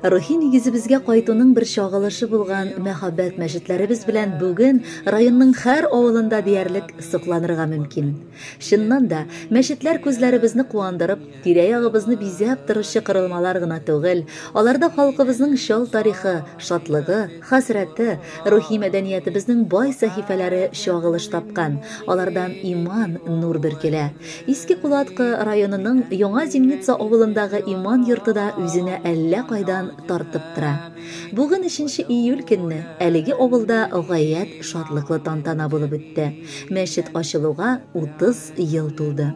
Рухи нигезебезгә кайтуның бер чагылышы булган мәһабәт мәчетләребез белән бүген районның һәр авылында диярлек сокланырга мөмкин. Чыннан да, мәчетләр күзләребезне куандырып, тирә-ягыбызны бизәп торучы корылмалар гына түгел, аларда халкыбызның чал тарихы, шатлыгы, хәсрәте, рухи мәдәниятебезнең бай сәхифәләре чагылыш тапкан, алардан иман, нур бөркелә. Иске Кулаткы районының Яңа Зимница авылындагы иман йорты да үзенә әллә кайдан тартып тора. Бүген 3 июль көнне әлеге авылда гаять шатлыклы тантана булып үтте. Мәчет ачылуга 30 ел тулды.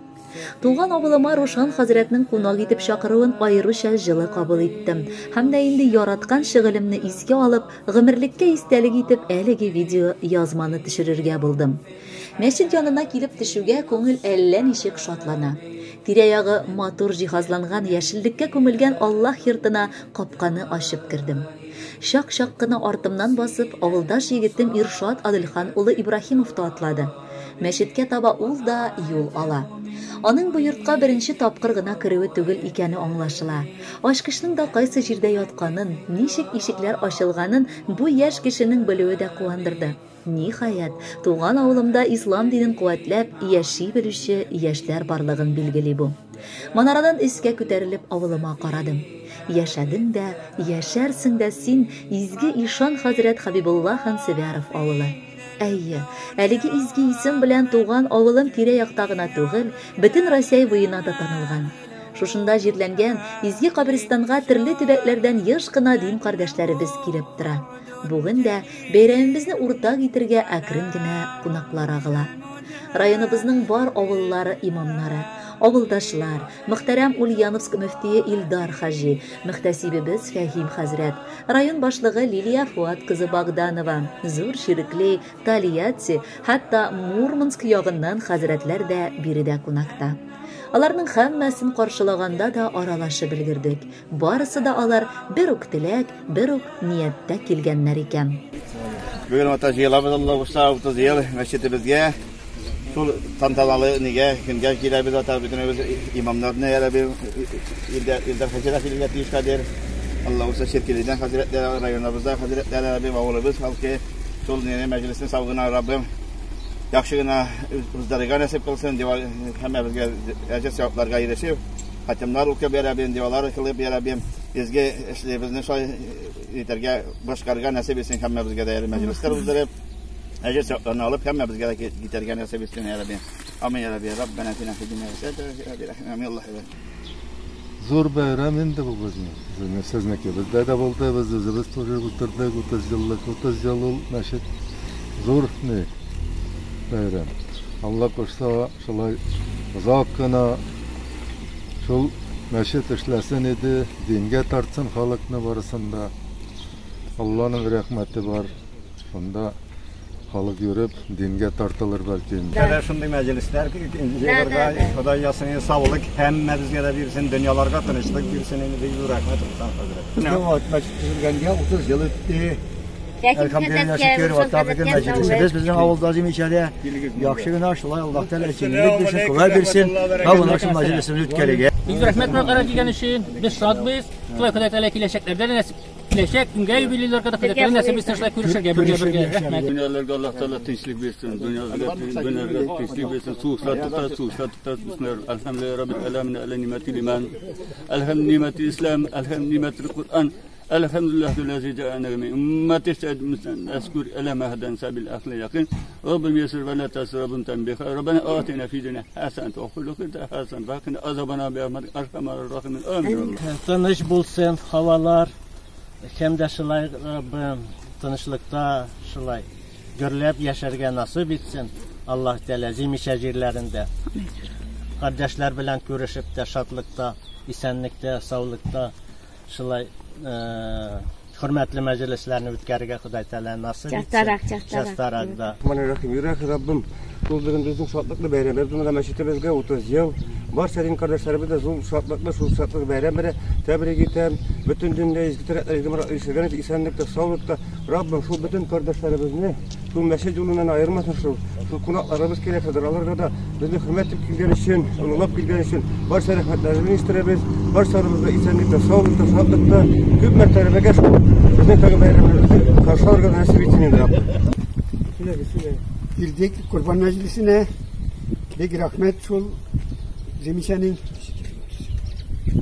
Туган авылыма Рушан хәзрәтнең кунак итеп чакыруын аеруча җылы кабул иттем. Һәм дә инде яраткан шөгылемне искә алып, гомерлеккә истәлек итеп әлеге видео язманы төшерергә булдым. Мәчет янына килеп төшүгә күңел әллә ничек шатлана. Тирә-ягы матур җиһазланган яшеллеккә күмелгән Аллаһ йортына капканы ачып кердем. Чак-чак кына артымнан басып, авылдаш егетем Иршат Адылхан улы Ибраһимов та атлады. Мәчеткә таба ул да юл ала. Аның бу йортка беренче тапкыр гына керүе түгел икәне аңлашыла. Ачкычның да кайсы җирдә ятканын, ничек ишекләр ачылганын бу яшь кешенең белүе дә куандырды. Ниһаять, туган авылымда ислам динен куәтләп яши белүче яшьләр барлыгын билгели бу. Манарадан өскә күтәрелеп авылыма карадым. Яшәдең дә, яшәрсең дә син, изге ишан хәзрәт Хәбибулла Хансевяров авылы. Әйе, әлеге изге исем белән туган авылым тирә-якта гына түгел, бөтен Россия буена да танылган. Шушында җирләнгән изге каберстанга төрле төбәкләрдән еш кына дин кардәшләребез килеп тора. Бүген дә бәйрәмебезне уртак итергә әкрен генә кунаклар агыла. Районыбызның бар авыллары имамнары, авылдашлар, мөхтәрәм Ульяновск мөфтие Илдар хаҗи, мөхтәсибебез Фәһим хәзрәт, район башлыгы Лилия Фуат кызы Богданова, Зур Чирекли, Тольятти, хәтта Мурманск ягыннан хәзрәтләр дә биредә кунакта. Аларның һәммәсен каршылаганда да аралашып өлгердек. Барысы да алар бер үк теләк, бер үк нияттә килгәннәр икән. Бүген ата җыелабыз Алла кушса 30 ел мәчетебезгә. Шул тантаналы нигә көнгә киләбез ата бөтенебез имамнарны ярабби Илдар хәзрәт килергә тиеш хәзер. Алла кушса Ширкилидән хәзрәтләр, районыбызда хәзрәтләр, Раббим авылыбыз халкы шул нигә мәҗлесне сау гына Раббим яхшы гына уздырырга насыйп кылсын, дип һәммәбезгә әҗер савапларга ирешеп, хатимнар укып яраббим, дуалар кылып яраббим, изге эшләребезне шулай итәргә, башкарырга насыйп итсен һәммәбезгә дә мәҗлесләр уздырып, әҗер савапларны алып һәммәбезгә дә китәргә насыйп итсен яраббим. Амин ярабби. Раббана атина фид дөнья хасана Амин Аллаһ. Зур бәйрәм инде бу безнең. Безнең сезнеке бездә дә булды, без үзебез тоже утырдык 30 еллык, 30 ел ул мәчет зур ни бәйрәм. Алла кушса, шулай озак кына шул мәчет эшләсен иде, дингә тартсын халыкны барысын да. Алланың рәхмәте бар. Шунда халык йөреп, дингә тартылыр бәлки инде. Әнә шундый мәҗлесләр җыелырга, Ходай язсын, саулык һәммәбезгә дә бирсен, дөньяларга тынычлык бирсен инде. Бик зур рәхмәт, Руслан хәзрәт. Безнең мәчет төзелгәнгә 30 ел үтте. Әлхәмдүлилләһ, шөкер, ата бүген мәҗлесебез безнең авылда Зимичәдә. Яхшы гына шулай Аллаһ Тәгалә җиңеллек бирсен, куәт бирсен. Һәм менә шул мәҗлесебезне үткәрергә. Бик зур рәхмәт кунак килгән өчен. Без шатбыз. Шулай Ходай Тәгалә киләчәкләрдә дә насыйп киләчәк көнгә юбилейларга да Ходай Тәгалә насыйп итсен шулай күрешергә бергә бергә. Рәхмәт. Дөньяларга Аллаһ Тәгалә тынычлык бирсен, дөньяларга дөньяларга тынычлык бирсен, сугышлар туктар, сугышлар туктар, бисмиллаһ, әлхәмдүлилләһи раббил әләмин, әлә нимәтил иман, әлхәм нимәтил ислам, әлхәм нимәтил Куръан, әлхәмдүлилләһи ләзи җаана мин уммати сәйд муслим, әскүр әлә ма һадан сабил әхли якин, Раббим ясир ва ла тасир, Раббим танбиха, Раббана атина фи дөнья хасана ва фил ахирати хасана ва қина азабана би рахматик архамар рахимин. Амин. Тыныч булсын һавалар, һәм дә шулай Раббым тынычлыкта шулай гөрләп яшәргә насыйп итсен Аллаһ Тәгалә Зимичә җирләрендә. Кардәшләр белән күрешеп тә шатлыкта, исәнлектә, саулыкта шулай хөрмәтле мәҗлесләрне үткәрергә Ходай Тәгалә насыйп итсен. Частарак, частарак. Частарак да. Рахман-рахим. Йөрәк Раббым, шул бүген безнең шатлыклы бәйрәмебез, менә мәчетебезгә 30 ел. Барча дин кардәшләребез дә зур шатлыклы, шул шатлык бәйрәм белән тәбрик итәм. Бөтен дөнья изге теләкләр, изге морадлар ишелгән исәнлектә, саулыкта. Раббым, шул бөтен кардәшләребезне Шул мәчет юлыннан аермасын шул. Шул кунакларыбыз килә, хәзер аларга да безне хөрмәт итеп килгән өчен, олылап килгән өчен барча рәхмәтләребезне ирештерәбез. Барчаларыбызга исәнлектә, саулыкта, шатлыкта, күп мәртәбәгә шул безнең тагы бәйрәмнәребезне каршы алырга насыйп итсен инде, Раббым. Сөйләгез, сөйләгез. Килдек Корбан мәҗлесенә. Бик рәхмәт шул Зимичәнең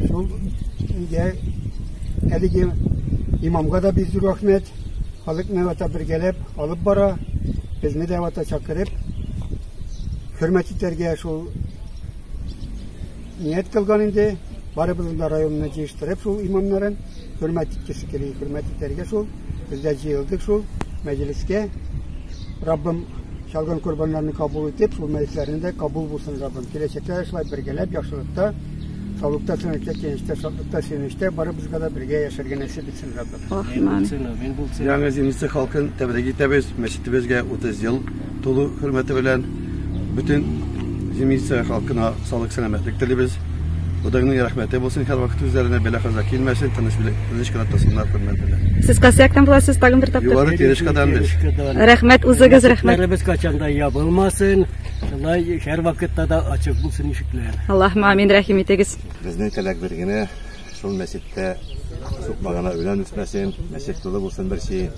шул нигә әлеге имамга да бик зур рәхмәт. Халыкны вата бергәләп алып бара, безне дә вата чакырып, хөрмәт итәргә шул ният кылган инде. Барыбызны да районны җыештырып шул имамнарын хөрмәт иткесе кили, хөрмәт итәргә шул. Без дә җыелдык шул мәҗлескә. Раббым чалган корбаннарны кабул итеп, шул мәҗлесләрне дә кабул булсын, Раббым. Киләчәктә шулай бергәләп яхшылыкта, саулыкта, сәламәтлектә, киңәштә, шатлыкта, сөенечтә барыбызга да бергә яшәргә насыйп итсен, Раббым. Яңа Зимница халкын тәбрик итәбез, мәчетебезгә 30 ел тулу хөрмәте белән бөтен Зимница халкына саулык, сәламәтлек телибез. Худайның рәхмәте булсын һәрвакыт үзләренә, бәла-каза килмәсен, тыныч тыныч кына торсыннар хөрмәт белән. Сез кайсы яктан буласыз тагын бер тапкыр? Югары Терешкадан без. Рәхмәт, узыгыз, рәхмәт. Мәчетләребез кайчан да ябылмасын, шулай һәрвакытта да ачык булсын ишекләр. Аллаһым амин, рәхим итегез. Безнең теләк бер генә, шул мәчеттә сукмагына үлән үсмәсен, мәчет тулы булсын берчи,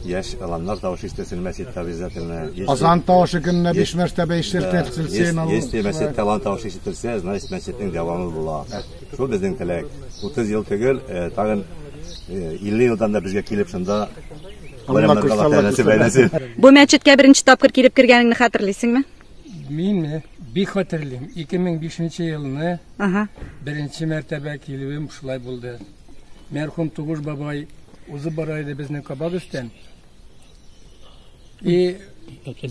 яшь ыланнар тавышы ишетелсен мәчеттә обязательно. Азан тавышы көненә биш мәртәбә ишетелсен. Если мәчеттә азан тавышы ишетелсә, значит мәчетнең дәвамы була. Шул безнең теләк. 30 ел түгел, тагын 50 елдан да безгә килеп шунда Бу мәчеткә беренче тапкыр килеп кергәнеңне хәтерлисеңме? Минме? Бик хәтерлим. 2005 елны беренче мәртәбә килүем шулай булды. Мәрхүм Тугуш бабай узып бара иде безнең кабак өстән. И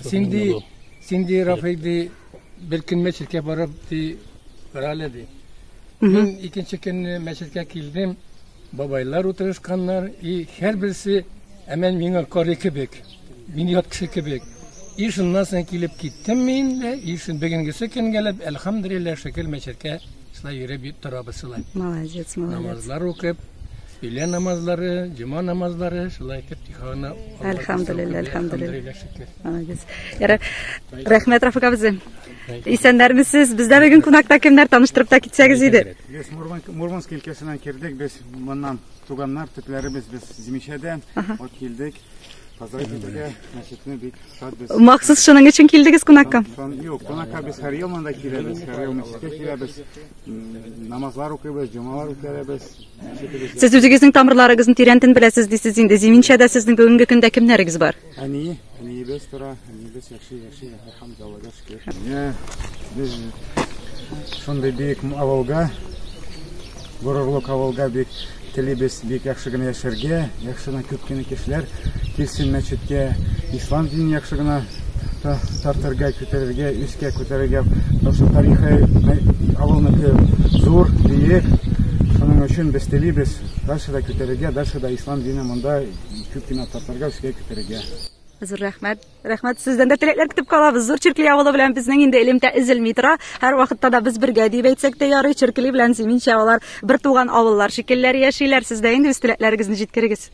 син ди, син ди, Рафик ди, бер көн мәчеткә барып ди, карале ди. Мин икенче көнне мәчеткә килдем, бабайлар утырышканнар, и һәрберсе әмән миңа карый кебек, мин ят кеше кебек. И шуннан соң килеп киттем мин дә, и шун бүгенгесе көнгә әлхәмдүлилләһ, шөкер, мәчеткә шулай йөреп торабыз шулай. Молодец, молодец. Намазлар укып, өйлә намазлары, җома намазлары, шулай итеп тихана. Әлхәмдүлилләһ, әлхәмдүлилләһ. Молодец. Ярар. Рәхмәт, Рафик абзый. Исәннәрмесез? Бездә бүген кунакта кемнәр, таныштырып та китсәгез иде. Без Мурманск өлкәсеннән килдек, без моннан туганнар, төпләребез без Зимичәдән. Вот килдек. Поздравить итәргә мәчетне бик шатбыз. Махсус шуның өчен килдегез кунакка? Юк, кунакка без һәр ел монда киләбез, һәр ел мәчеткә киләбез. Намазлар укыйбыз, җомалар үткәрәбез. Сез үзегезнең тамырларыгызны тирәнтен беләсез дисез инде. Зиминчәдә сезнең бүгенге көндә кемнәрегез бар? Әни, әниебез тора, әниебез яхшы, яхшы, әлхәмдулиллаһ, шөкер. Менә без шундый бик авылга, горурлык авылга бик телибез, бик яхшы гына яшәргә, яхшы гына күп кенә кешеләр килсен мәчеткә, ислам динен яхшы гына тартырга, күтәрергә, өскә күтәрергә. Потому что тарихы авылныкы зур, биек. Шуның өчен без телибез дальше да күтәрергә, дальше да ислам дине монда күп кенә тартырга, өскә күтәрергә. Зур рәхмәт. Рәхмәт, сездән дә теләкләр көтеп калабыз. Зур Чиркли авылы белән безнең инде элемтә өзелми тора. Һәр вакытта да без бергә дип әйтсәк тә ярый. Чиркли белән Зиминчә алар бер туган авыллар шикелләр яшиләр. Сез дә инде үз теләкләрегезне җиткерегез.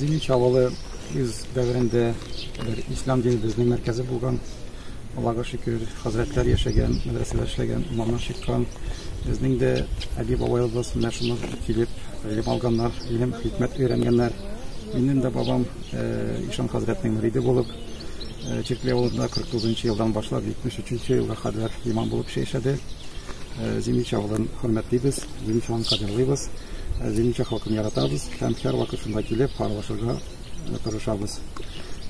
Зиминчә авылы үз дәверендә бер ислам динебезнең мәркәзе булган. Аллага шөкер, хәзрәтләр яшәгән, мәдрәсәләр эшләгән, имамнар чыккан. Безнең дә әби-бабайларыбыз менә шуны килеп гыйлем алганнар, гыйлем, хикмәт өйрәнгәннәр. Минем дә бабам Ишан хәзрәтнең мөриде булып, Чиркли авылында 49 елдан башлап 73 елга кадәр имам булып яшәде. Зимничә авылын хөрмәтлибез, Зимничә авылын кадерлибез, Зимничә халкын яратабыз һәм һәрвакыт шунда килеп аралашырга тырышабыз.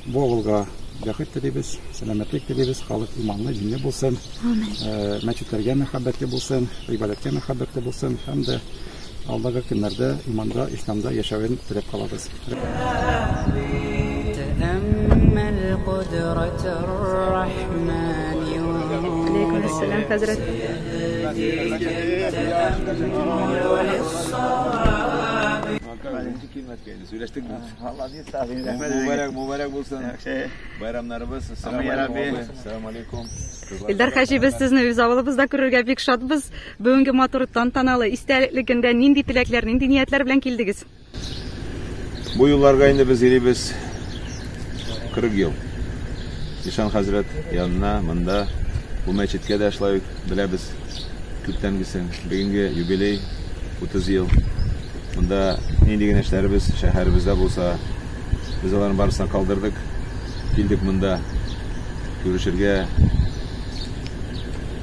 Бу авылга бәхет телибез, сәламәтлек телибез, халык иманлы, динле булсын, мәчетләргә мәхәббәтле булсын, гыйбадәткә мәхәббәтле булсын һәм дә алдагы көннәрдә иманда, исламда яшәвен теләп калабыз. تأمل قدرة الرحمن Алейкум ассалам, хәзрәт. Сөйләштек Mübarek mübarek булсын. Bayramlarыбыз. Assalamu алейкум. Илдар хаҗи, без сезне үз авылыбызда күрергә бик шатбыз. Бүгенге матур тантаналы истәлекле көндә нинди теләкләр, нинди ниятләр белән килдегез? Бу юлларга инде без йөрибез. 40 ел. Ишан хәзрәт янына монда бу мәчеткә дә шулай ук беләбез күптәнгесен. Бүгенге юбилей 30 ел. Монда нинди генә эшләребез шәһәребездә булса, без аларның барысын калдырдык. Килдек монда күрешергә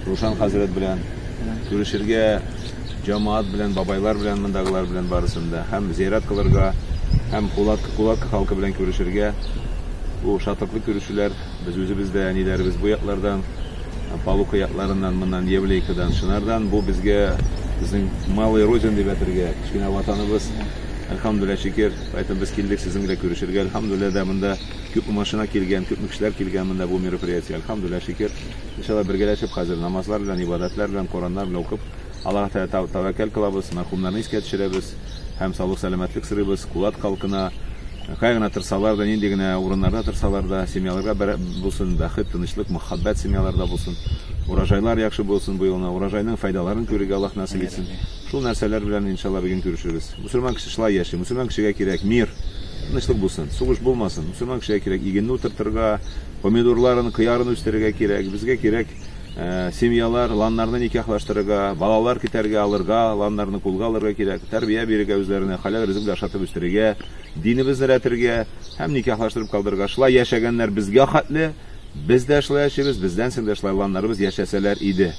Рушан хәзрәт белән, күрешергә җәмәгать белән, бабайлар белән, мондагылар белән барысын да һәм зиярат кылырга, һәм Кулак, Кулак халкы белән күрешергә. Бу шатлыклы күрешүләр. Без үзебез дә әниләребез бу яклардан, Палука якларыннан, моннан Евлейкадан, Шынардан. Бу безгә безнең малый родина дип әйтергә, кечкенә ватаныбыз. Әлхәмдүлилләһ, шөкер. Поэтому без килдек сезнең белән күрешергә. Әлхәмдүлилләһ дә монда күпме машина килгән, күпме кешеләр килгән монда бу мероприятие. Әлхәмдүлилләһ, шөкер. Иншалла бергәләшеп хәзер намазлар белән, ибадәтләр белән, Кораннар белән укып, Аллаһ Тәгалә тәвәккәл кылабыз, мәрхүмнәрне искә төшерәбез һәм саулык-сәламәтлек сорыйбыз. Кулат халкына, кая гына торсалар да, нинди генә урыннарда торсалар да, семьяларга булсын, бәхет, тынычлык, мәхәббәт семьяларда булсын. Урожайлар яхшы булсын бу елны, урожайның файдаларын күрергә Аллаһ насыйп итсен. Шул нәрсәләр белән, иншалла, бүген күрешербез. Мөселман кеше шулай яши. Мөселман кешегә кирәк мир, тынычлык булсын, сугыш булмасын. Мөселман кешегә кирәк игенне утыртырга, помидорларын, кыярын үстерергә кирәк. Безгә кирәк Семьялар, ланнарны никахлаштырырга, балалар көтәргә, алырга, ланнарны кулга алырга кирәк, тәрбия бирергә үзләренә, хәләл ризык белән ашатып үстерергә, динебезне рәтергә һәм никахлаштырып калдырырга. Шулай яшәгәннәр безгә хәтле, без дә шулай яшибез, бездән соң да шулай ланнарыбыз яшәсәләр иде.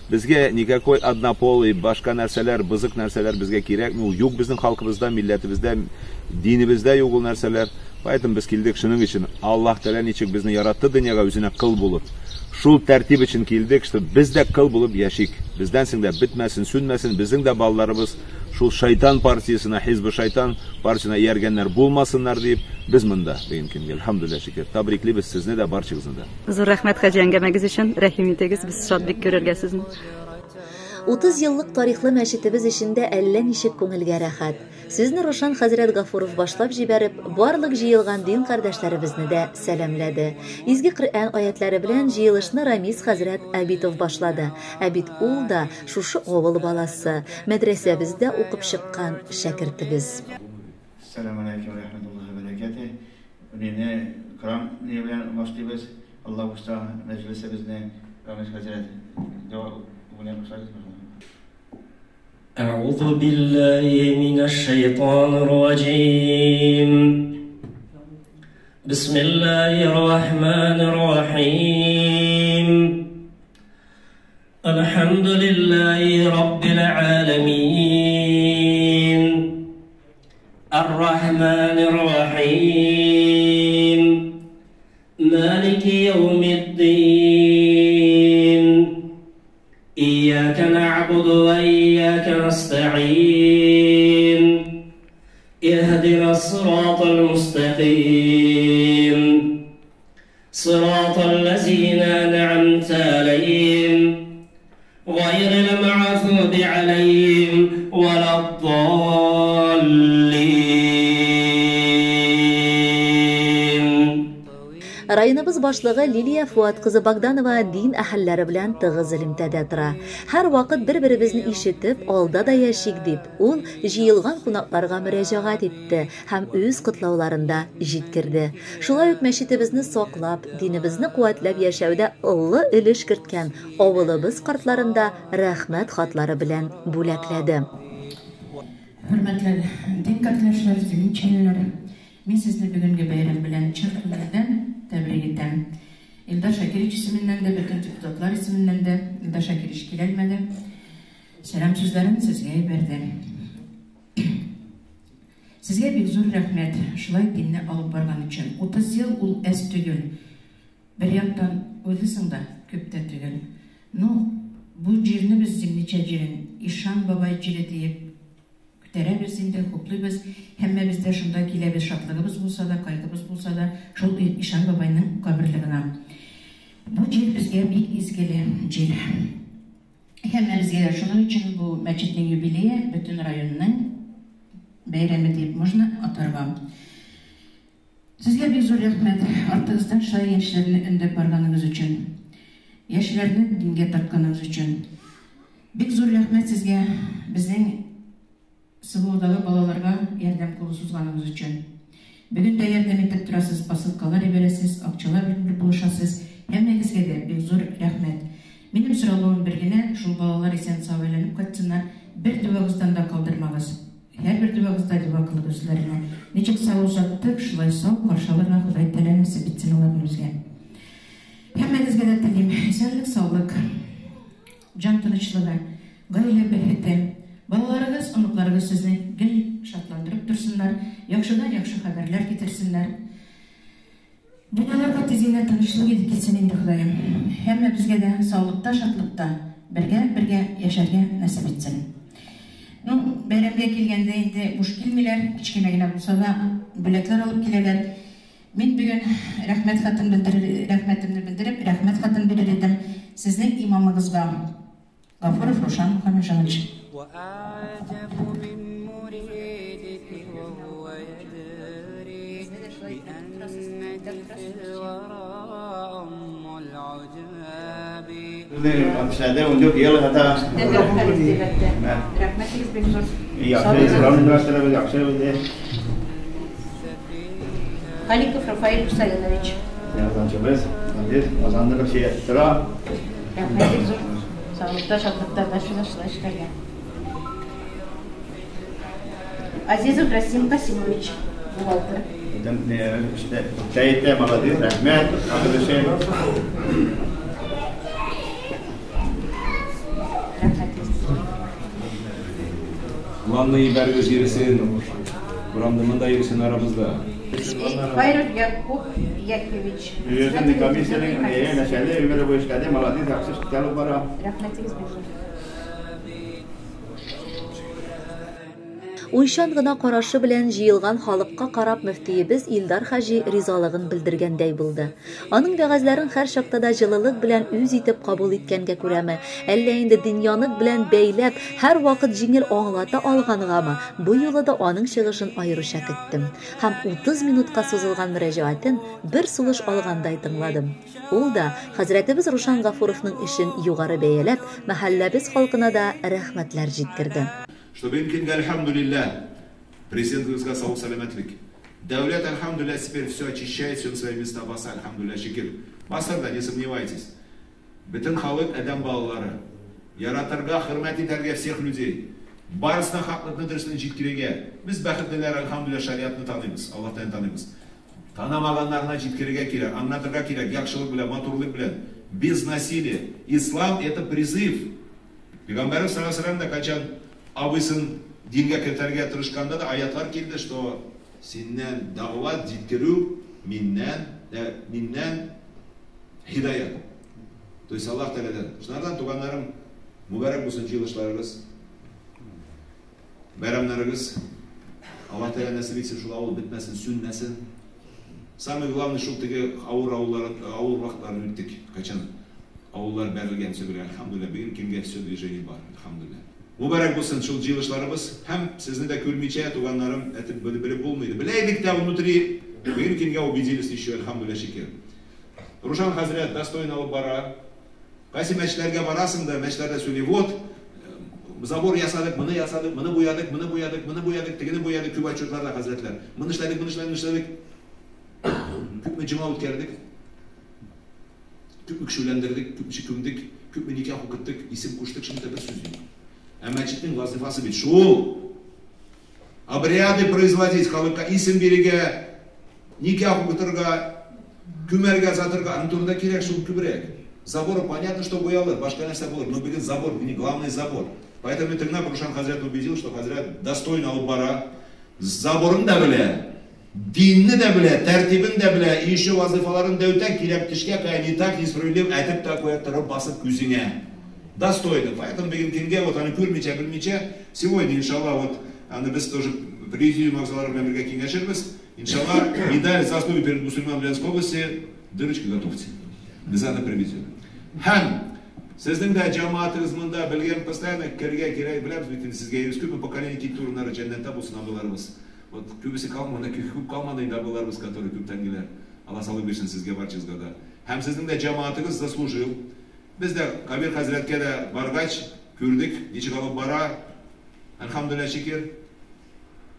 Безгә никакой однополый, башка нәрсәләр, бозык нәрсәләр безгә кирәкми, ул юк безнең халкыбызда, милләтебездә, динебездә юк ул нәрсәләр. Поэтому без килдек шуның өчен. Аллаһ Тәгалә ничек безне яратты дөньяга үзенә кол булып. Шул тәртип өчен килдек, что без дә кол булып яшик. Бездән соң да бетмәсен, сүнмәсен, безнең дә балаларыбыз шул шайтан партиясенә, хизбы шайтан партиясенә ияргәннәр булмасыннар дип, без монда бүген көнгә. Әлхәмдүлилләһ, шөкер. Тәбриклибез сезне дә, барчагызны да. Зур рәхмәт, хаҗи, әңгәмәгез өчен. Рәхим итегез, без шат бик күрергә сезне. 30 еллык тарихлы мәчетебез эчендә әллә ничек күңелгә рәхәт. Сүзне Рушан хәзрәт Гафуров башлап җибәреп, барлык җыелган дин кардәшләребезне дә сәламләде. Изге Коръән аятләре белән җыелышны Рамис хәзрәт Абитов башлады. Ә бит ул да шушы авыл баласы, мәдрәсәбездә укып чыккан шәкертебез. Әссәламү алейкум вә рәхмәтуллаһи вә бәрәкәтүһ. Мине Коръән ни белән башлыйбыз. Алла кушса, мәҗлесебезне Рамис хәзрәт дога белән башларбыз. أعوذ بالله من الشيطان الرجيم بسم الله الرحمن الرحيم الحمد لله رب العالمين الرحمن الرحيم مالك يوم الدين إياك نعبد وإياك نستعين اهدنا الصراط المستقيم صراط الذين أنعمت عليهم غير المغضوب عليهم ولا الضالين Районыбыз башлыгы Лилия Фуат кызы Богданова дин әһелләре белән тыгыз элемтәдә тора. Һәрвакыт бер-беребезне ишетеп, алда да яшик дип, ул җыелган кунакларга мөрәҗәгать итте һәм үз котлауларын да җиткерде. Шулай ук мәчетебезне саклап, динебезне куәтләп яшәүдә олы өлеш керткән авылыбыз картларын да рәхмәт хатлары белән бүләкләде. Хөрмәтле дин кардәшләр, зиминчәлеләр, мин сезне бүгенге бәйрәм белән чын күңелдән тәбрик итәм. Илдар Шакирович исеменнән дә, бөтен депутатлар исеменнән дә, Илдар Шакирович киләлмәде. Сәлам сүзләрен сезгә җибәрде. Сезгә бик зур рәхмәт, шулай динне алып барган өчен. 30 ел ул әз түгел. Бер яктан уйлыйсың да, күп тә түгел. Ну, бу җирне без Зимничә җирен, Ишан бабай җире диеп күтәрәбез инде, хуплыйбыз. Һәммәбез дә шунда киләбез, шатлыгыбыз булса да, кайгыбыз булса да, шул Ишан бабайның каберлыгына. Бу җир безгә бик изгеле җир. Һәммәбезгә дә шуның өчен бу мәчетнең юбилее бөтен районның бәйрәме дип можно атарга. Сезгә бик зур рәхмәт, артыгыздан шулай яшьләрне өндәп барганыгыз өчен. Яшьләрне дингә тартканыгыз өчен. Бик зур рәхмәт сезгә безнең СВОдагы балаларга ярдәм кулы сузганыгыз өчен. Бүген дә ярдәм итеп торасыз, посылкалар ибәрәсез, акчалар белән булышасыз. Һәммәгезгә дә бик зур рәхмәт. Минем соралуым бер генә, шул балалар исән-сау әйләнеп кайтсыннар, бер дуагыздан да калдырмагыз. Һәрбер дуагызда дога кылыгыз үзләренә. Ничек сау озаттык, шулай сау каршы алырга Ходай Тәгалә насыйп итсен аларны безгә. Һәммәгезгә дә телим исәнлек-саулык, җан тынычлыгы, гаилә бәхете. Балаларыгыз, оныкларыгыз сезне гел шатландырып торсыннар, яхшыдан-яхшы хәбәрләр китерсеннәр. Дөньяларга тиз генә тынычлык илтеп килсен инде Ходаем. Һәммәбезгә дә саулыкта, шатлыкта бергә-бергә яшәргә насыйп итсен. Ну, бәйрәмгә килгәндә инде буш килмиләр, кечкенә генә булса да бүләкләр алып киләләр. Мин бүген рәхмәт хатын белдерер, рәхмәтемне белдереп, рәхмәт хатын бирер идем сезнең имамыгызга. Гафуров Рушан Мухаммеджанович. Эшләде, 14 ел хата. Рәхмәтегез бик зур. Яхшы, яхшы безне. Халиков Рафаэль Хусаинович. Язанчыбыз, без Казанда бер şey тора. Рәхмәт бик зур. Саулыкта, шатлыкта дальше да шулай эшләргә. Азизов Расим Касимович, бухгалтер. Сәйдә молодец, рәхмәт, Абдулшин. Урамны ибәрегез йөресен, урамны монда йөресен арабызда. Хайров Якуб Яковлевич. Йөресен комиссиянең нәшәле, өмере буе эшләде, молодец, яхшы эшләр алып бара. Рәхмәтегез бик зур. Уйчан гына карашы белән җыелган халыкка карап мөфтиебез Илдар хаҗи ризалыгын белдергәндәй булды. Аның вәгазьләрен һәрчакта да җылылык белән үз итеп кабул иткәнгә күрәме, әллә инде дөньянык белән бәйләп, һәрвакыт җиңел аңлата алгангамы, бу юлы да аның чыгышын аеруча көттем һәм 30 минутка сузылган мөрәҗәгатен бер сулыш алгандай тыңладым. Ул да хәзрәтебез Рушан Гафуровның эшен югары бәяләп, мәхәлләбез халкына да рәхмәтләр җиткерде. Что бөтен әлхәмдүлилләһ, президентыбызга сау сәламәтлек. Дәүләт, әлхәмдүлилләһ, теперь все очищает, все на свои места баса, әлхәмдүлилләһ, шөкер. Басар да, не сомневайтесь. Бөтен халык адәм балалары. Яратырга, хөрмәт итәргә всех людей. Барысына хаклыкны дөресен җиткерергә. Без бәхетлеләр, әлхәмдүлилләһ, шариатны таныйбыз, Аллаһтан таныйбыз. Танымаганнарына җиткерергә кирәк, аңлатырга кирәк, яхшылык белән, матурлык белән. Без насилия. Ислам это призыв. Пәйгамбәребез саллаллаһу алейһи да кайчан абыйсын дингә кертергә тырышканда да аятлар килде, что синнән дәгъват җиткерү миннән, миннән һидаят. То есть Аллаһ Тәгаләдән. Шунардан туганнарым, мөбарәк булсын җыелышларыгыз, бәйрәмнәрегез. Аллаһ Тәгалә насыйп итсен, шул авыл бетмәсен, сүнмәсен. Самое главное, шул теге авыр авыллар, авыр вакытларны үттек. Кайчан авыллар бәрелгән все белән, әлхәмдүлилләһ, бүген көнгә все движение бар, әлхәмдүлилләһ. Мөбарәк булсын шул җыелышларыбыз һәм сезне дә күрмичә, туганнарым, әйтеп белеп булмый иде. Белә идек тә внутри, бүген көнгә убедились еще, әлхәмдүлилләһ, шөкер. Рушан хәзрәт достойно алып бара. Кайсы мәчетләргә барасың да, мәчетләрдә сөйли, вот, забор ясадык, моны ясадык, моны буядык, моны буядык, моны буядык, тегене буядык, күп отчетларда хәзрәтләр. Моны эшләдек, моны эшләдек, моны эшләдек. Күпме җома үткәрдек, күпме кеше өйләндердек, күпме кеше күмдек, күпме никах укыттык, исем куштык, шунда бер сүз юк. Ә мәчетнең вазифасы бит шул. Обряды производить, халыкка исем бирергә, никах укытырга, күмәргә, затырга, аның турында кирәк шул күбрәк. Заборы понятно, что буялыр, башка нәрсә булыр, но бүген забор, не главный забор. Поэтому тыңлап Рушан хәзрәт убедил, что хәзрәт достойно алып бара, заборын да белә, динне дә белә, тәртибен дә белә, и еще вазифаларын да үтә, киләп төшкә, кая не так, несправедливо, әйтеп тә куя торып басып күзеңә. Достойно. Поэтому бүген көнгә вот аны күрмичә, белмичә, сегодня, иншалла, вот аны без тоже президиум әгъзалары белән бергә киңәшербез. Иншалла, медаль заслуги перед мусульман Ульяновской области, дырочка готовьте. Без аны привезем. Һәм сезнең дә җәмәгатегез монда белгән постоянно кергә кирәк беләбез бит инде сезгә йөрис күпме поколение китте урыннары җәннәттә булсын абыйларыбыз. Вот күбесе калмады, күп калмады инде абыйларыбыз, которые күптәнгеләр. Алла саулык бирсен сезгә барчагызга да. Һәм сезнең дә җәмәгатегез заслужил. Без дә Кабир хәзрәткә дә баргач күрдек, ничек алып бара. Әлхәмдүлилләһ, шөкер.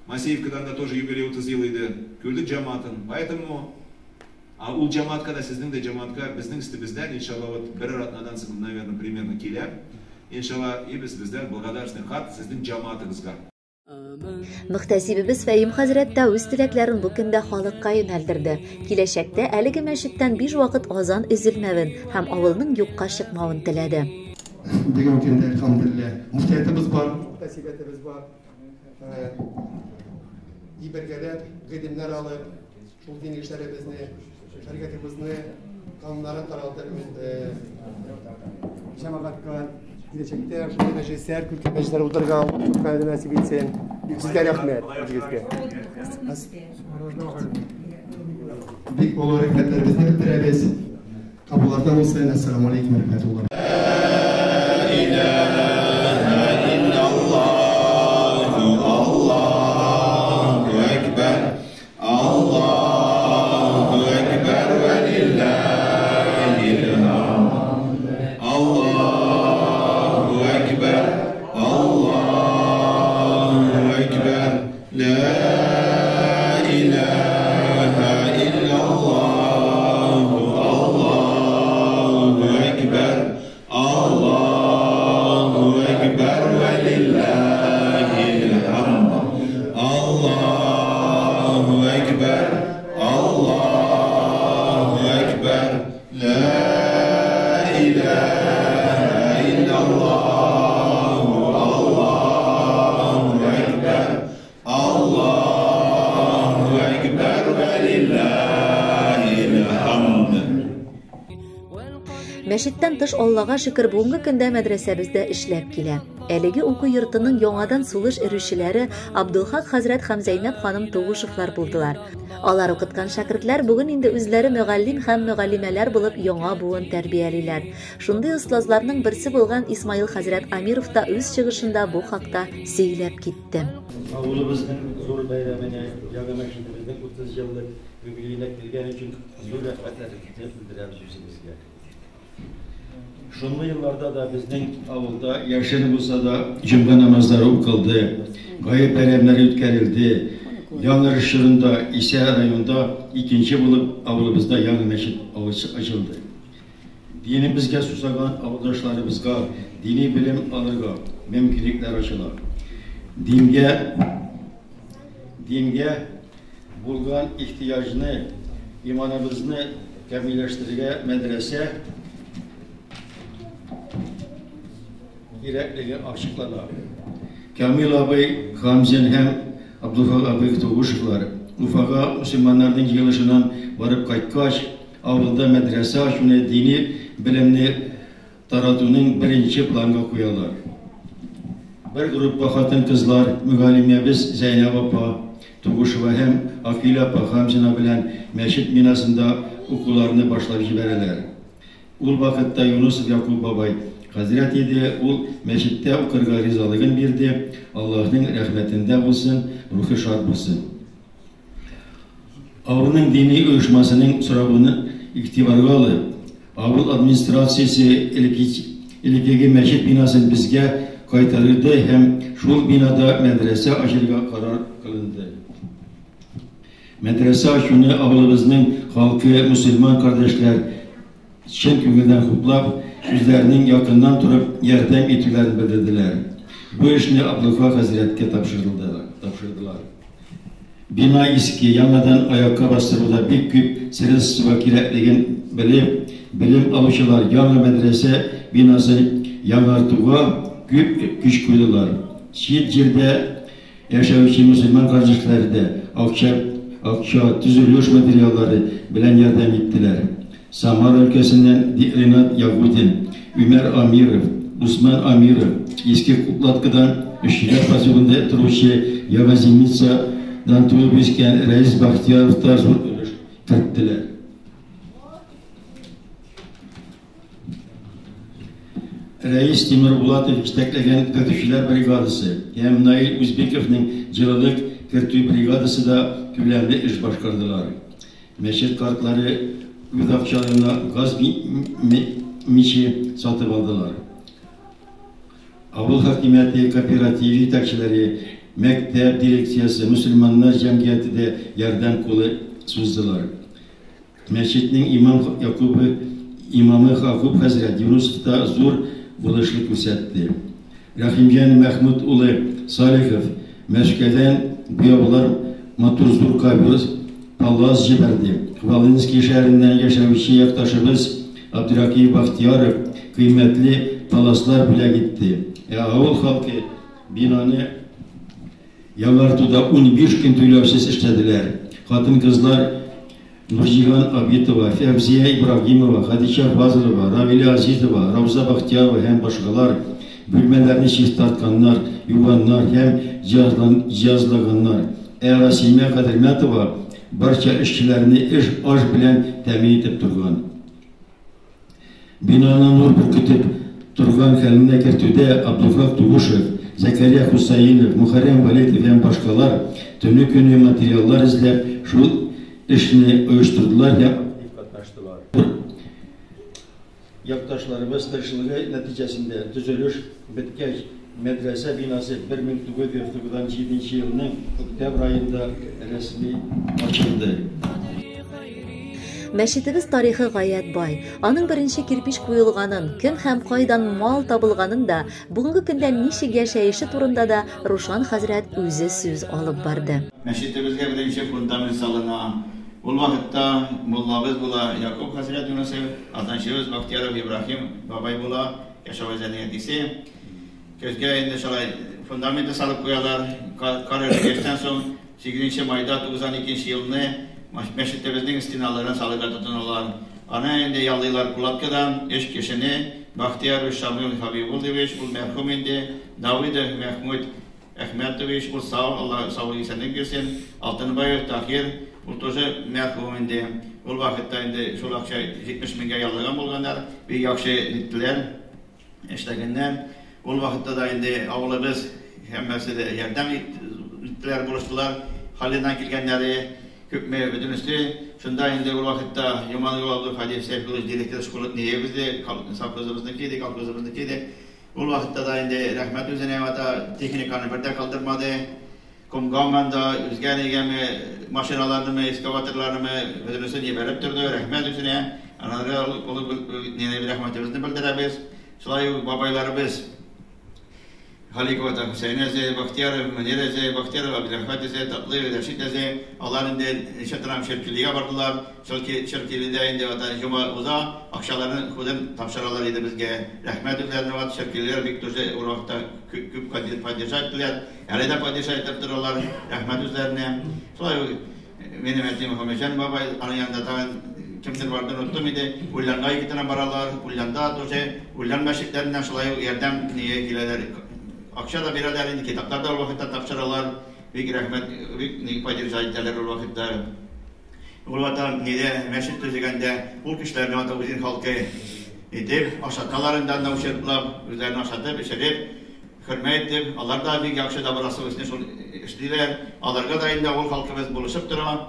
Масеевкадан да тоже юбилей 30 ел иде. Күрдек җәмәгатен. Поэтому а ул җәмәгатькә дә сезнең дә җәмәгатькә безнең өстебездән, иншалла, вот берәр атнадан соң, наверное, примерно киләм. Иншалла, и без бездән благодарственный хат сезнең җәмәгатегезгә. Мөхтәсибебез Фәим хәзрәт тә үз теләкләрен бу көндә халыкка юнәлдерде. Киләчәктә әлеге мәчеттән биш вакыт азан өзелмәвен һәм авылның юкка чыкмавын теләде. Бүгенге көндә, әлхәмдүлилләһ, мөфтиятебез бар, мөхтәсибәтебез бар. И бергәләп гыйлемнәр алып, шул дин эшләребезне, шәригатебезне, кануннарын таралтып, җәмәгатькә киләчәктә шундый мәҗлесләр, күркәм мәҗлесләр уздырырга Аллаһ насип итсен. Сезгә рәхмәт, үзегезгә. Бик олы рәхмәтләребезне белдерәбез. Кабуллардан булсын. Әссәламу алейкум ва рахматуллаһ. Мәчеттән тыш, Аллага шөкер, бүгенге көндә мәдрәсәбез дә эшләп килә. Әлеге уку йортының яңадан сулыш өрүчеләре Абдулхак хәзрәт һәм Зәйнәб ханым Тугушевлар булдылар. Алар укыткан шәкертләр бүген инде үзләре мөгаллим һәм мөгаллимәләр булып яңа буын тәрбиялиләр. Шундый остазларның берсе булган Исмаил хәзрәт Амиров та үз чыгышында бу хакта сөйләп китте. Авылыбызның зур бәйрәменә, яңа мәчетебезнең 30 еллык юбилеена килгән өчен зур рәхмәтләребезне белдерәбез үзегезгә. Шомлы елларда да безнең авылда яшерен булса да җомга намазлары укылды, гает бәйрәмнәре үткәрелде. Яңарыш чорында исә районда икенче булып авылыбызда яңа мәчет ачылды. Динебезгә сусаган авылдашларыбызга дини белем алырга мөмкинлекләр ачыла. Дингә дингә булган ихтыяҗны, иманыбызны камилләштерергә мәдрәсә кирәклеге ачыклана. Камил абый Хамзин һәм Абдулхак абый Тугушевлар Уфага мөселманнарның җыелышыннан барып кайткач, авылда мәдрәсә ачуны дини белемне таратуның беренче планга куялар. Бер группа хатын-кызлар мөгаллимәбез Зәйнәб апа Тугушева һәм Акилә апа Хамзина белән мәчет бинасында укуларны башлап җибәрәләр. Ул вакытта Юнусов Якуб бабай хәзрәт иде, ул мәчеттә укырга ризалыгын бирде, Аллаһның рәхмәтендә булсын, рухы шат булсын. Авылның дини оешмасының соравын игътибарга алып, авыл администрациясе элеккеге мәчет бинасын безгә кайтарылды һәм шул бинада мәдрәсә ачырга карар кылынды. Мәдрәсә ачуны авылыбызның халкы, мөселман кардәшләр чын күңелдән хуплап, үзләренең якыннан торып ярдәм итүләрен белдерделәр. Бу эшне Абдулхак хәзрәткә тапшырдылар. Бина иске, яңадан аякка бастыруда бик күп средство кирәклеген белеп, белем алучылар яңа мәдрәсә бинасын яңартуга күп көч куйдылар. Чит җирдә яшәүче мөселман кардәшләре дә акча, акча, төзелеш материаллары белән ярдәм иттеләр. Самара өлкәсеннән Ринат Ягудин, Үмәр Амиров, Усман Амиров, Иске Кутлаткадан Өчиләр поселогында торучы Яңа Зимницадан туып үскән Рәис Бахтияров та зур өлеш керттеләр. Рәис Тимербулатов җитәкләгән төзүчеләр бригадасы һәм Наил Үзбековның җылылык кертү бригадасы да күләмле эш башкардылар. Мәчет картлары үз акчаларына газ миче сатып алдылар. Авыл хакимияте, кооператив җитәкчеләре Мәктәп дирекциясе, мөселманнар җәмгыяте дә ярдәм кулы суздылар. Мәчетнең имам Якубы, имамы Хакуб хәзрәт Юнусов та зур булышлык күрсәтте. Рәхимҗан Мәхмүт улы Салихов Мәскәүдән буяулар матур зур ковер, палас җибәрде. Хвалынский шәһәреннән яшәүче якташыбыз Абдуракиев Бахтияров кыйммәтле паласлар бүләк итте. Ә авыл халкы бинаны яңартуда 15 көн түләүсез эшләделәр. Хатын-кызлар Нурҗиһан Абитова, Фәүзия Ибрагимова, Хәдичә Фазылова, Равилә Азизова, Рауза Бахтиярова һәм башкалар бүлмәләрне чистартканнар, юганнар һәм җиһазлаганнар. Ә Расимә Кадермәтова барча эшчеләрне эш аш белән тәэмин итеп торган. Бинаны нур бөркетеп торган хәленә кертүдә Абдулхак Тугушев, Зәкәрия Хусаинов, Мөхәррәм Вәлитов һәм башкалар төне-көне материаллар эзләп, шул эшне оештырдылар һәм актив катнаштылар. Якташларыбыз тырышлыгы нәтиҗәсендә төзелеш беткәч, мәдрәсә бинасы 1997 елның октябрь аенда рәсми ачылды. Мәчетебез тарихы гаять бай. Аның беренче кирпич куелганын, кем һәм кайдан мал табылганын да, бүгенге көндә ничек яшәеше турында да Рушан хәзрәт үзе сүз алып барды. Мәчетебезгә беренче фундамент салына. Ул вакытта муллабыз була Якуб хәзрәт Юнысов, азанчыбыз Бахтияров Ибраһим бабай була, Яшәвәзәнең әтисе. Көзгә инде шулай фундаментны салып куялар. Кар эрегәчтән соң 8 майда 92 елны мәчетебезнең стеналарын салырга тотыналар. Аны инде яллыйлар Кулаткадан өч кешене, Бахтияров Шамил Хабибуллович, ул мәрхүм инде, Давыдов Мәхмүт Әхмәтович, ул сау, Алла саулык исәнлек бирсен, Алтынбаев Тахир, ул тоже мәрхүм инде. Ул вакытта инде шул акча 70 меңгә яллаган булганнар, бик яхшы иттеләр. Эшләгәннәр. Ул вакытта да инде авылыбыз һәммәсе дә ярдәм иттеләр, булыштылар. Халидан килгәннәре күпме бөтенесе. Шунда инде ул вакытта Юманова Абдулхадиев Сәйфуллович директор школы ниебезде, совхозыбызныкы иде, колхозыбызныкы иде. Ул вакытта да инде рәхмәт үзенә, ата техниканы бер дә калдырмады. Комгаман да, үзгә нигәме, машиналарнымы, экскаваторларнымы, бөтенесен җибәреп торды, рәхмәт үзенә. Анарга олы рәхмәтебезне белдерәбез. Шулай ук бабайларыбыз Халикова та Хөсәен әзәй, Бахтияров, Мөнир әзәй, Бахтияров, Абдулрахмат әзәй, Татлыев, Рәшит әзәй, алар инде ничә торам Черкилигә бардылар. Черкилидә инде ата җома уза, акчаларын худын тапшыралар иде безгә. Рәхмәт үзләренә, ват Черкилиләр бик тоже ул вакытта күп поддержать иттеләр. Әле дә падиша итеп торалар, рәхмәт үзләренә. Шулай ук минем әти Мөхәммәтҗан бабай, аның янында тагын кемдер барды, оныттым иде. Ульянга егетенә баралар, Ульянда тоже, Ульян мәчетләреннән шулай ук ярдәм нигә киләләр. Акча да бирәләр инде, китаплар да ул вакытта тапшыралар. Бик рәхмәт, бик ни поддержать итәләр ул вакытта. Ул ватан нидә мәчет төзегәндә, ул кешеләрне ата үзен халкы итеп, ашаталар инде анда учертлап, үзләрен ашатып, эчереп, Хөрмәт итеп, алар да бик яхшы добросовестно шул эшлиләр. Аларга да инде авыл халкыбыз булышып тора.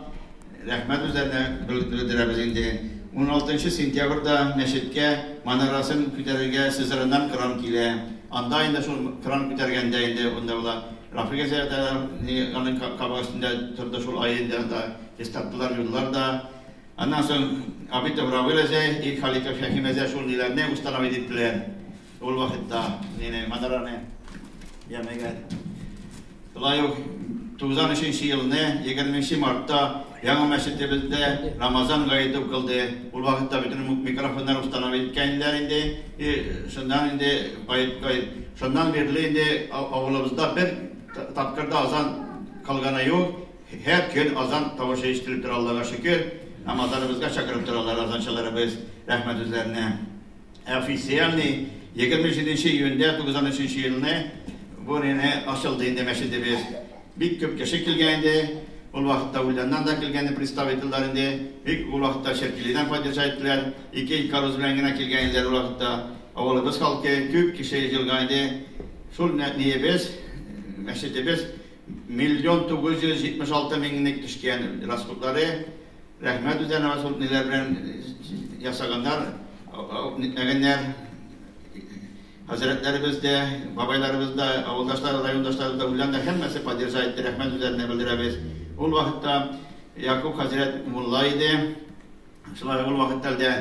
Рәхмәт үзләренә белдерәбез инде. 16 сентябрьдә мәчеткә манарасын күтәрергә Сызраннан кран килә. Анда инде шул кран күтәргәндә инде анда була. Рафик әзә дә аның кабак өстендә торды шул ай инде анда чистарттылар, юдылар да. Аннан соң Абитов Равил әзәй и Халиков Шәхим әзәй шул ниләрне установить иттеләр. Ул вакытта мине Мадараны җәмәгать. Шулай ук 93 елны 20 мартта яңа мәчетебездә Рамазан гаете укылды. Ул вакытта бөтен микрофоннар установить иткәннәр инде. И шуннан инде гает гает. Шуннан бирле инде авылыбызда бер тапкыр да азан калганы юк. Һәр көн азан тавышы ишетелеп тора, Аллага шөкер. Намазларыбызга чакырып торалар азанчыларыбыз. Рәхмәт үзләренә. Официальный 27 июньдә 93 елны бу нене ачылды инде мәчетебез. Бик күп кеше килгән инде. Ул вакытта Ульяннан да килгән представительләр инде. Бик ул вакытта Черкилидән поддержать иттеләр. Ике каруз белән генә килгән иделәр ул вакытта. Авылыбыз халкы күп кеше җыелган иде. Шул ниебез, мәчетебез 1 976 меңлек төшкән расходлары. Рәхмәт үзләренә шул ниләр белән ясаганнар, нитмәгәннәр. Хәзрәтләребез дә, бабайларыбыз да, авылдашлар, райондашларыбыз да, үлән дә һәммәсе поддержать итте, рәхмәт үзләренә белдерәбез. Ул вакытта Якуб хәзрәт мулла иде. Шулай ул вакытта да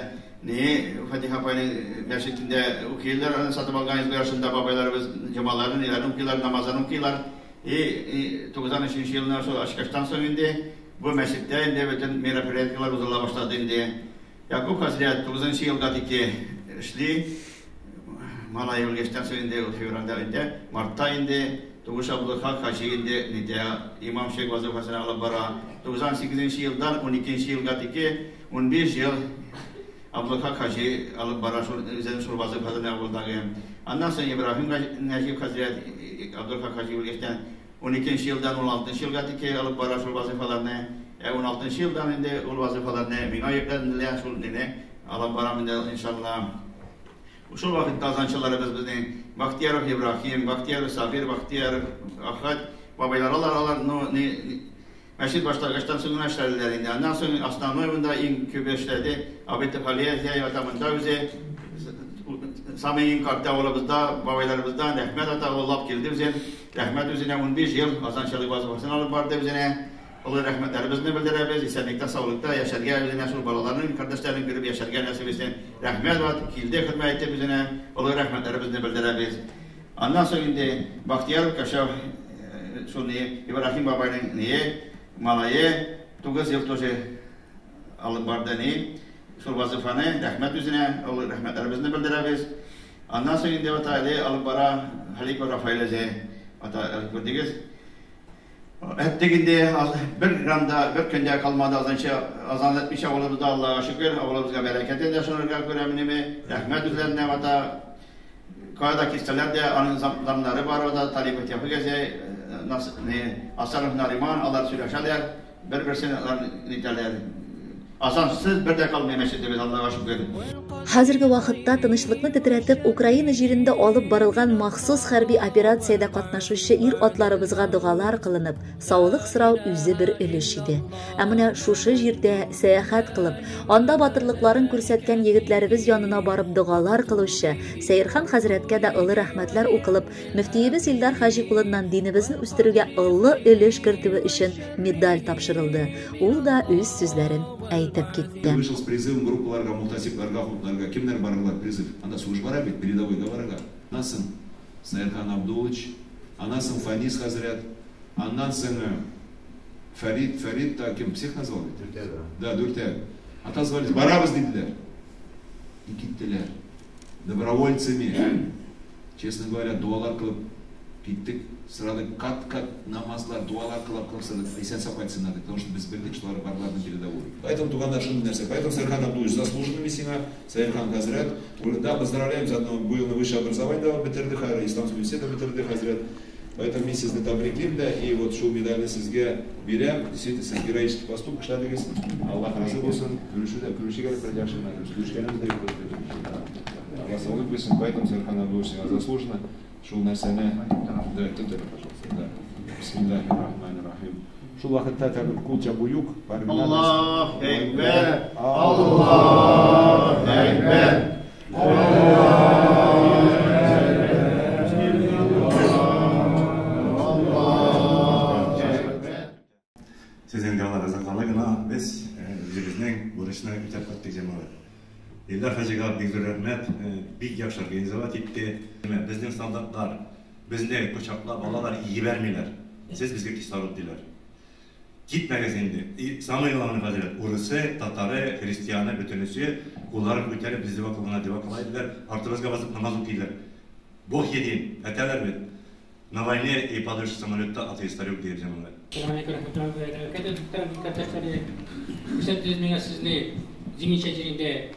не Фатиха апайның мәчетендә укыйлар, аны сатып алган изге башында бабайларыбыз җомаларын, ниләрен укыйлар, намазын укыйлар. И 93 елны шул ачкачтан соң инде бу мәчеттә инде бөтен мероприятиеләр узыла башлады инде. Якуб хәзрәт 9 елга тике эшли. Малай үлгәчтән соң инде ул февральдә инде, мартта инде Тугыш Абдулхак хаҗи инде нидә имамчык вазифасына алып бара. 98 елдан 12 елга тике 15 ел Абдулхак хаҗи алып бара шул үзенең шул вазифасына авылдагы. Аннан соң Ибраһим Нәҗип хәзрәт Абдулхак хаҗи үлгәчтән 12 елдан 16 елга тике алып бара шул вазифаларны. Ә 16 елдан инде ул вазифаларны миңа йөкләнделәр, шул мине алып барам инде иншалла. Шул вакытта азанчыларыбыз безнең Бахтияров Ибраһим, Бахтияров Сабир, Бахтияров Ахат бабайлар алар алар ну не мәчет башлангычтан соң гына эшләделәр инде. Аннан соң основной монда иң күп эшләде Абитов Алия ата монда үзе самый иң карт авылыбызда, бабайларыбыздан рәхмәт ата уллап килде үзен. Рәхмәт үзенә 15 ел азанчылык вазифасын алып барды үзенә. Олы рәхмәтләребезне белдерәбез, исәнлектә, саулыкта яшәргә үзенә шул балаларның, кардәшләрен күреп яшәргә насыйп итсен. Рәхмәт ват, килде хезмәт итеп үзенә, олы рәхмәтләребезне белдерәбез. Аннан соң инде Бахтияров Кашав шул ни Ибраһим бабайның ние малае 9 ел тоже алып барды ни шул вазифаны, рәхмәт үзенә, олы рәхмәтләребезне белдерәбез. Аннан соң инде ата әле алып бара Халиков Рафаэль үзе, ата күрдегез. Әттек инде бер грамм да бер көндә калмады азанчы азан әтмичә авылыбызда Аллага шөкер, авылыбызга бәрәкәте дә шунырга күрә минеме, рәхмәт үзләренә ата. Кайда килсәләр дә аның замнары бар ата, Талипов Тәфик әзәй, Асанов Нариман, алар сөйләшәләр, бер-берсен алар нитәләр. Азансыз бер дә калмый мәчетебез, Аллага шөкер. Хәзерге вакытта тынычлыкны тетрәтеп Украина җирендә алып барылган махсус хәрби операциядә катнашучы ир-атларыбызга догалар кылынып, саулык сорау үзе бер өлеш иде. Ә менә шушы җирдә сәяхәт кылып, анда батырлыкларын күрсәткән егетләребез янына барып догалар кылучы Сәерхан хәзрәткә дә олы рәхмәтләр укылып, мөфтиебез Илдар хаҗи кулыннан динебезне үстерүгә олы өлеш кертүе өчен медаль тапшырылды. Ул да үз сүзләрен әйтеп китте. Вышел с призывом группаларга, мухтасибларга, хутларга. Кемнәр барырлар призыв? Анда сугыш бара бит, передовойга барырга. Аннан соң Сәйрхан Абдуллович, аннан соң Фанис хәзрәт, аннан соң Фәрид, Фәрид та кем, всех назвал ведь? Да, дүртәү. Отозвались, барабыз диделәр. И киттеләр. Добровольцами. Честно говоря, дуалар кылып киттек, сорадык, кат-кат намазлар, дуалар кылып кылып сорадык, исән сау кайтсыннар дип, потому что без белдек, что алар барлар на передовую. Поэтому туганнар шундый нәрсә. Поэтому Сәйрхан Абдуллович заслуженными сиңа, Сәйрхан хәзрәт. Да, поздравляем, заодно быелны высшее образование да бетерде, хәзер исламский университет бетерде хәзрәт. Поэтому мин сезне тәбриклим дә, и вот шул медальне сезгә бирәм. Действительно, сез героический поступок эшләдегез. Аллаһ разый булсын. Күрешү дә, күрешик әле бер яхшы гына. Күрешкәнебез дә юк. Аллаһ саулык бирсен. Поэтому Сәйрхан Абдуллович сиңа заслуженно шул нәрсәне, да, тот это, пожалуйста. Да. Бисмиллахир-рахманир-рахим. Шул вакытта тәбрик кул чабу юк. Аллаһу әкбәр! Аллаһу әкбәр! Сезнең дәваларыгызга кала гына без үзебезнең бурычны үтәп кайттык, җәмәгать. Илдар хаҗига бик зур рәхмәт, бик яхшы организовать итте. Безнең солдатлар безне кочаклап алалар, җибәрмиләр. Сез безгә кислород диләр. Китмәгез инде. И самое главное, хәзрәт, урысы, татары, христианы, бөтенесе кулларын күтәреп без дога кылганда дога кыла иделәр, артыбызга басып намаз укыйлар. Бог един, әйтәләр бит. На войне и падающий самолетта атеистлар юк диеп җәмәгать. Сәлам алейкум рәхмәтуллаһи вә бәрәкәтүһ, мөхтәрәм кардәшләре. Күрсәттегез миңа сезне Зимничә җирендә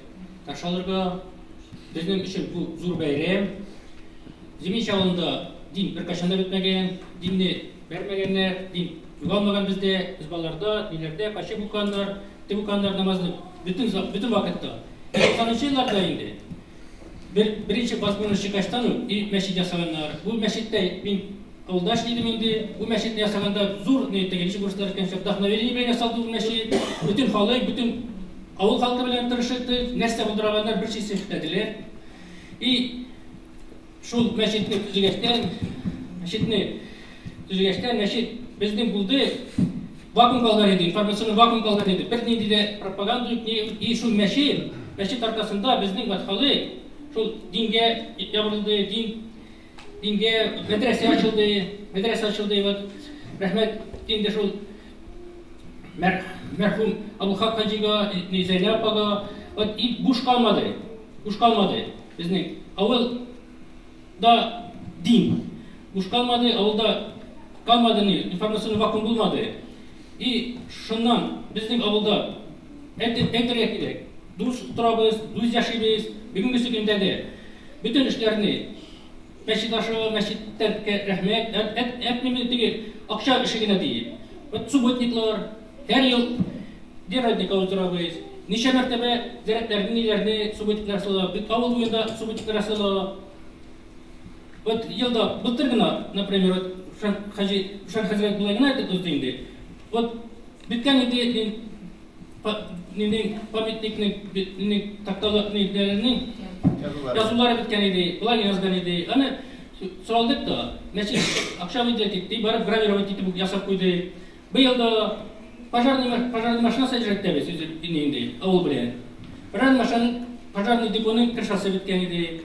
каршы алырга. Безнең өчен бу зур бәйрәм. Зимничә авылында дин беркайчан да бетмәгән, динне бәрмәгәннәр, дин югалмаган бездә. Без балаларда, ниләрдә качып укыганнар, теп укыганнар намазны бөтен бөтен вакытта. 90 елларда инде бер беренче возможность чыккачтан ук и мәчет ясаганнар. Бу мәчеттә мин авылда эшли идем инде. Бу мәчетне ясаганда зур ни теге ничек урыслар әйткәнчә вдохновение белән ясалды бу мәчет. Бөтен халык, бөтен авыл халкы белән тырышты. Нәрсә булдыра алганнар бер чисе эшләделәр. И Шул мәчетне төзегәчтән, мәчетне төзегәчтән мәчет безнең булды, вакуум калган иде, информационный вакуум калган иде. Бернинди дә пропаганда юк, ни и шул мәчет, мәчет аркасында безнең вот халык шул дингә ябырылды, дин дингә мәдрәсә ачылды, мәдрәсә ачылды, вот рәхмәт инде шул мәрхүм Абулхак хаҗига, Зәйнәп апага, вот и буш калмады, буш калмады безнең авыл да дин буш калмады, авылда калмады ни, информационный вакуум булмады. И шуннан безнең авылда әйтергә кирәк, дус торабыз, дус яшибез, бүгенгесе көндә дә бөтен эшләрне мәчет аша, мәчеттән рәхмәт, әйтмим теге акча эше генә диеп. Вот субботниклар, һәр ел день родника уздырабыз. Ничә мәртәбә зирәтләрне, ниләрне субботниклар ясала, бит авыл буенда субботниклар ясала. Вот елда былтыр гына, например, вот Хаҗи Рушан хәзрәт болай гына әйтеп узды инде. Вот беткән иде нинең памятникның нинең такталы ниләренең язулары беткән иде, болай язган иде. Аны соралдык та, мәчет акча выделять итте, барып гравировать итеп ясап куйды. Быел да пожарный пожарный машина содержать итәбез үзе инде авыл белән. Пожарный машина пожарный депоның крышасы беткән иде.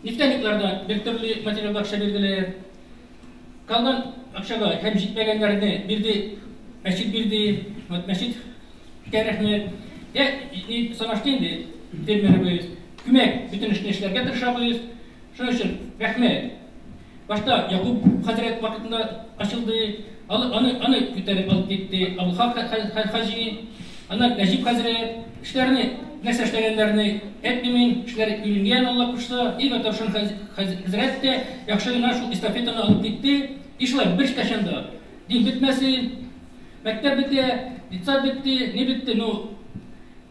Нефтяниклар да бер төрле материалга акча бирделәр. Калган акчага һәм җитмәгәннәрне бирде, мәчет бирде. Вот мәчеткә рәхмәт. Я санашты инде фермерыбыз. Күмәк бөтен эшне эшләргә тырышабыз. Шуның өчен рәхмәт. Башта Якуб хәзрәт вакытында ачылды. Аны аны күтәреп алып китте Абулхак хаҗи. Аннан Нәҗип хәзрәт. Эшләрне нәрсә эшләгәннәрне әйтмим мин, эшләр өйрәнгән Алла кушса. И Гатаршин хәзрәт тә яхшы гына шул эстафетаны алып китте. И шулай беркайчан да дин бетмәсен. Мәктәп бетә, детсад бетте, ни бетте, ну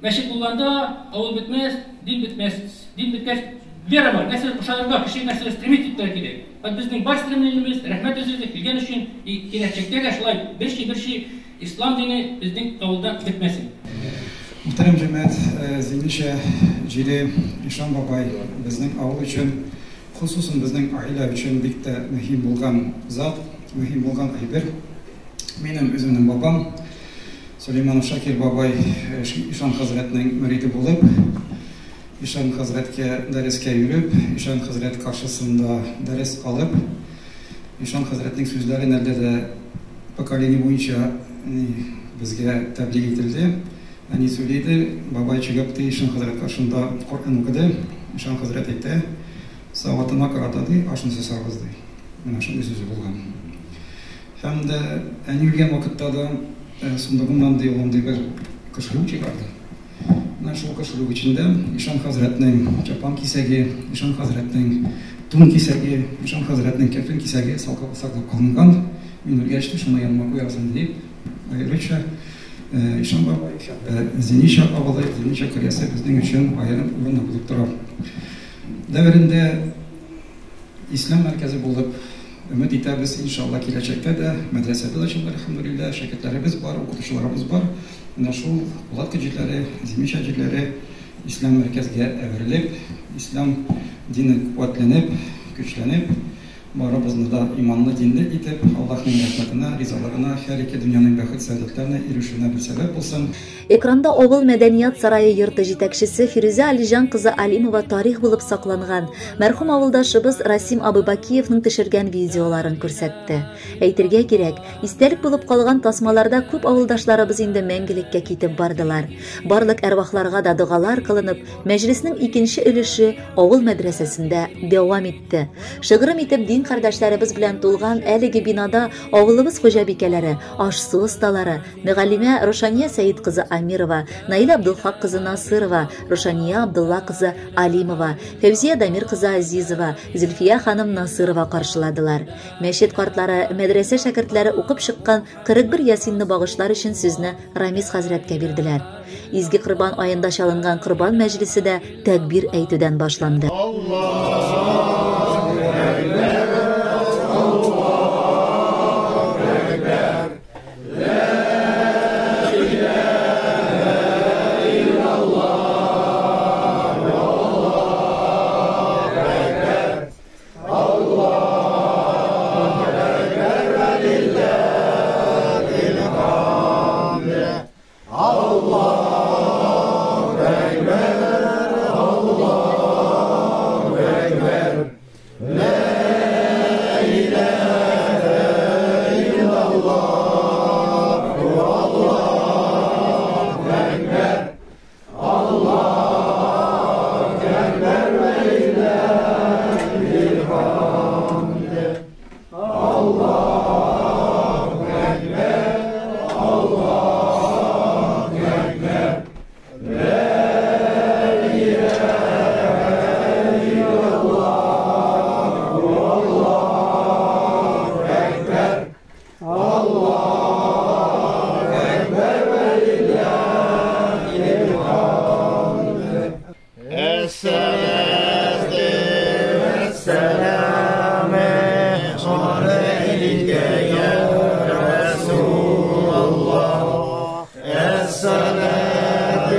мәчет булганда авыл бетмәс, дин бетмәс. Дин беткәч, вера бар, нәрсә ышанырга, кеше нәрсәгә стремить итәргә кирәк. Вот безнең бар стремлениебез, рәхмәт үзегезгә килгән өчен, и киләчәктә дә шулай берчи-берчи ислам дине безнең авылда бетмәсен. Мөхтәрәм җәмәгать, Зинничә җире Ишан бабай безнең авыл өчен, хосусан безнең гаилә өчен бик тә мөһим булган зат, мөһим булган әйбер. Минем үземнең бабам Сөләйманов Шакир бабай Ишан хәзрәтнең мөриде булып, Ишан хәзрәткә дәрескә йөреп, Ишан хәзрәт каршысында дәрес алып, Ишан хәзрәтнең сүзләре әлдә дә поколение буенча безгә тәблиг ителде. Әни сөйли иде, бабай чыгып ди, Ишан хәзрәт каршында Коръән укыды. Ишан хәзрәт әйтә, савытына карата ди, ашны сосабыз ди. Менә шундый сүзе булган. Һәм дә әни үлгән вакытта да сундугыннан ди ул андый бер кошелек чыгарды. Менә шул кошелек эчендә Ишан хәзрәтнең чапан кисәге, Ишан хәзрәтнең тун кисәге, Ишан хәзрәтнең кәфен кисәге саклап калынган. Мин үлгәч тә шуны яныма куярсың дип, аеруча Ишан бабай, Зинича авылы, Зинича карьясы безнең өчен аерым урын булып тора. Дәверендә Ислам мәркәзе булып, өмет итәбез, иншалла, киләчәктә дә мәдрәсәбез ачылды, әлхәмдүлилләһ, шәкертләребез бар, укытучыларыбыз бар. Менә шул Кулатка җирләре, Зимича җирләре ислам мәркәзгә әверелеп, ислам дине куәтләнеп, көчләнеп, барыбызны да иманлы, динле итеп, Аллаһның рәхмәтенә, ризалыгына, һәр ике дөньяның бәхет-сәгадәтләренә ирешүенә бер сәбәп булсын. Экранда авыл мәдәният сарае йорты җитәкчесе Фирүзә Алиҗан кызы Алимова тарих булып сакланган мәрхүм авылдашыбыз Расим абый Бакиевның төшергән видеоларын күрсәтте. Әйтергә кирәк, истәлек булып калган тасмаларда күп авылдашларыбыз инде мәңгелеккә китеп бардылар. Барлык әрвахларга да догалар кылынып, мәҗлеснең икенче өлеше авыл мәдрәсәсендә дәвам итте. Шыгрым итеп дин кардәшләребез белән тулган әлеге бинада авылыбыз хуҗабикәләре, аш-су осталары, Мөгаллимә Рушания Сәет кызы Амирова, Наилә Абдулхак кызы Насырова, Рушания Абдулла кызы Алимова, Фәүзия Дамир кызы Азизова, Зөлфия ханым Насырова каршыладылар. Мәчет картлары, мәдрәсә шәкертләре укып чыккан 41 ясинны багышлар өчен сүзне Рамис хәзрәткә бирделәр. Изге Корбан аенда чалынган корбан мәҗлесе дә тәкбир әйтүдән башланды. Алейка я Расулаллах. Әс-салату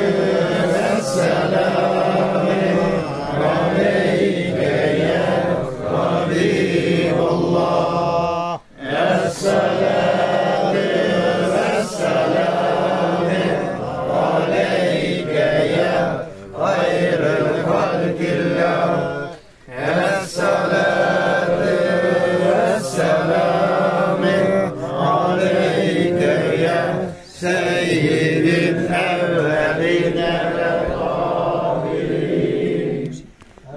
вәс-саламу алейка я Хабибаллах. Әс-салату вәс-саламу алейка я хайрул халкиллах. Әс-салату вәс-саламу алейка я сәййидил әввәлинә вәл-ахирин.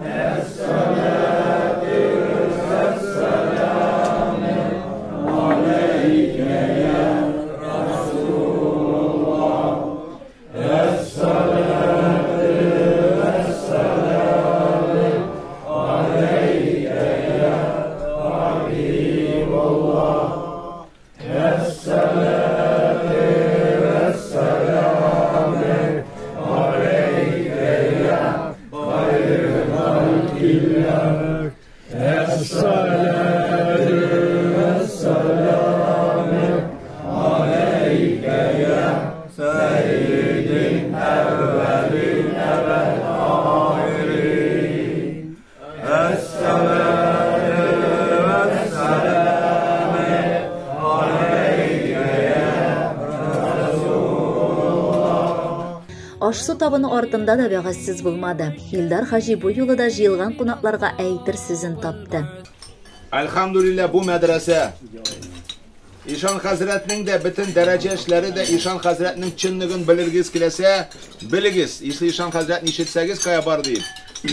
Әс-салату вәс-саламу алейка я Расулаллах. Әс-салату вәс-саламу алейка я Хабибаллах. Әс-салату вәс-саламу алейка я хайрул халкиллах. Әс-салату вәс-саламу алейка я сәййидил әввәлинә вәл-ахирин. Әс-салату вәс-саламу алейка я Расулаллах. Аш-су табыны артында да вәгазьсез булмады. Илдар хаҗи бу юлы да җыелган кунакларга әйтер сүзен тапты. Әлхәмдүлилләһ, бу мәдрәсә. Ишан хәзрәтнең дә бөтен дәрәҗә эшләре дә Ишан хәзрәтнең чынлыгын белергез киләсә, белегез. Если Ишан хәзрәтне ишетсәгез, кая бар дип,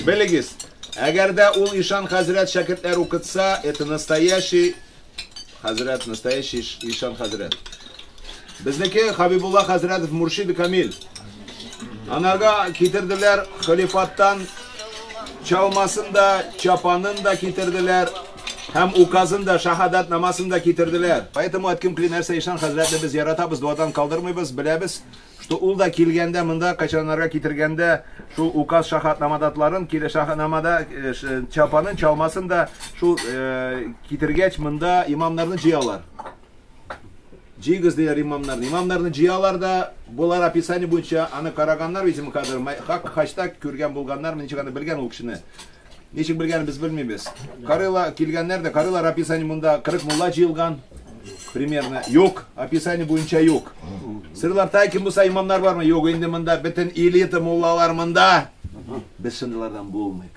белегез. Әгәр дә ул Ишан хәзрәт шәкертләр укытса, это настоящий хәзрәт, настоящий Ишан хәзрәт. Безнеке Хабибулла хәзрәтов Муршид Камил. Анарга китерделәр халифаттан чалмасын да, чапанын да китерделәр, һәм указын да, шаһадат намазын да китерделәр. Поэтому әткем кили нәрсә Ишан хәзрәтне без яратабыз, дуадан калдырмыйбыз, беләбез, что ул да килгәндә монда качаннарга китергәндә шул указ шаһаднамадатларын, киле шаһаднамада чапанын, чалмасын да шул китергәч монда имамнарны җыялар. Җыйгыз диләр имамнарны. Имамнарны җыялар да, булар описание буенча аны караганнар, видимо, хәзер хак хаҗта күргән булганнар, ничек аны белгән ул кешене. Ничек белгәнен без белмибез. Карыйла килгәннәр дә, карыйлар описание монда 40 мулла җыелган. Примерно. Юк, описание буенча юк. Сырлар тай кем булса имамнар бармы? Юк, инде монда бөтен элита муллалар монда. Без шундыйлардан булмыйк.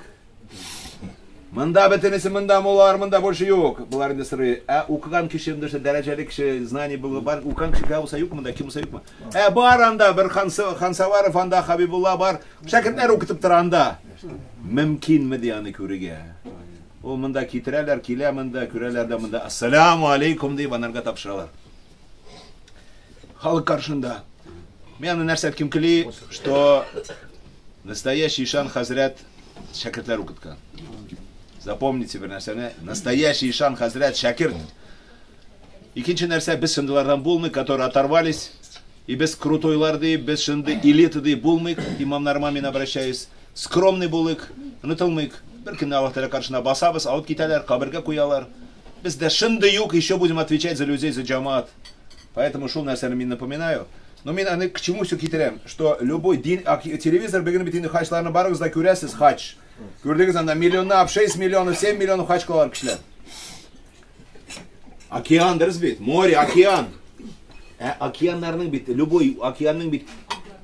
Монда бөтенесе монда муллалар монда больше юк. Булар инде сыры. Ә укыган кеше инде дәрәҗәле кеше, знание булы бар. Укыган кеше булса юк монда, кем булса юкмы? Ә бар анда бер Хансаваров анда, Хабибулла бар. Шәкертләр укытып тора анда. Мөмкинме ди аны күрергә? Ул монда китерәләр, килә монда, күрәләр дә монда. Ассаламу алейкум дип анарга тапшыралар. Халык каршында. Мин аны нәрсә әйткем кили, что настоящий Ишан хәзрәт шәкертләр укыткан. Запомните бер нәрсәне, настоящий Ишан хәзрәт шәкерт. Икенче нәрсә, без шундыйлардан булмыйк, которые оторвались, и без крутойлар дип, без шундый элита дип булмыйк, имамнарыма мин обращаюсь. Скромный булыйк, онытылмыйк. Бер көнне Аллаһ Тәгалә каршына басабыз, алып китәләр, кабергә куялар. Без дә шундый юк, еще будем отвечать за людей, за джамаат. Поэтому шул нәрсәне мин напоминаю. Но мин аны к чему все китерәм, что любой дин, телевизор бүген бит инде хаҗларны барыгыз да күрәсез, хаҗ. Күрдегез анда миллионлап, 6 миллионов, 7 миллионов хаҗ кылалар кешеләр. Океан дөрес бит, море, океан. Ә океаннарның бит, любой океанның бит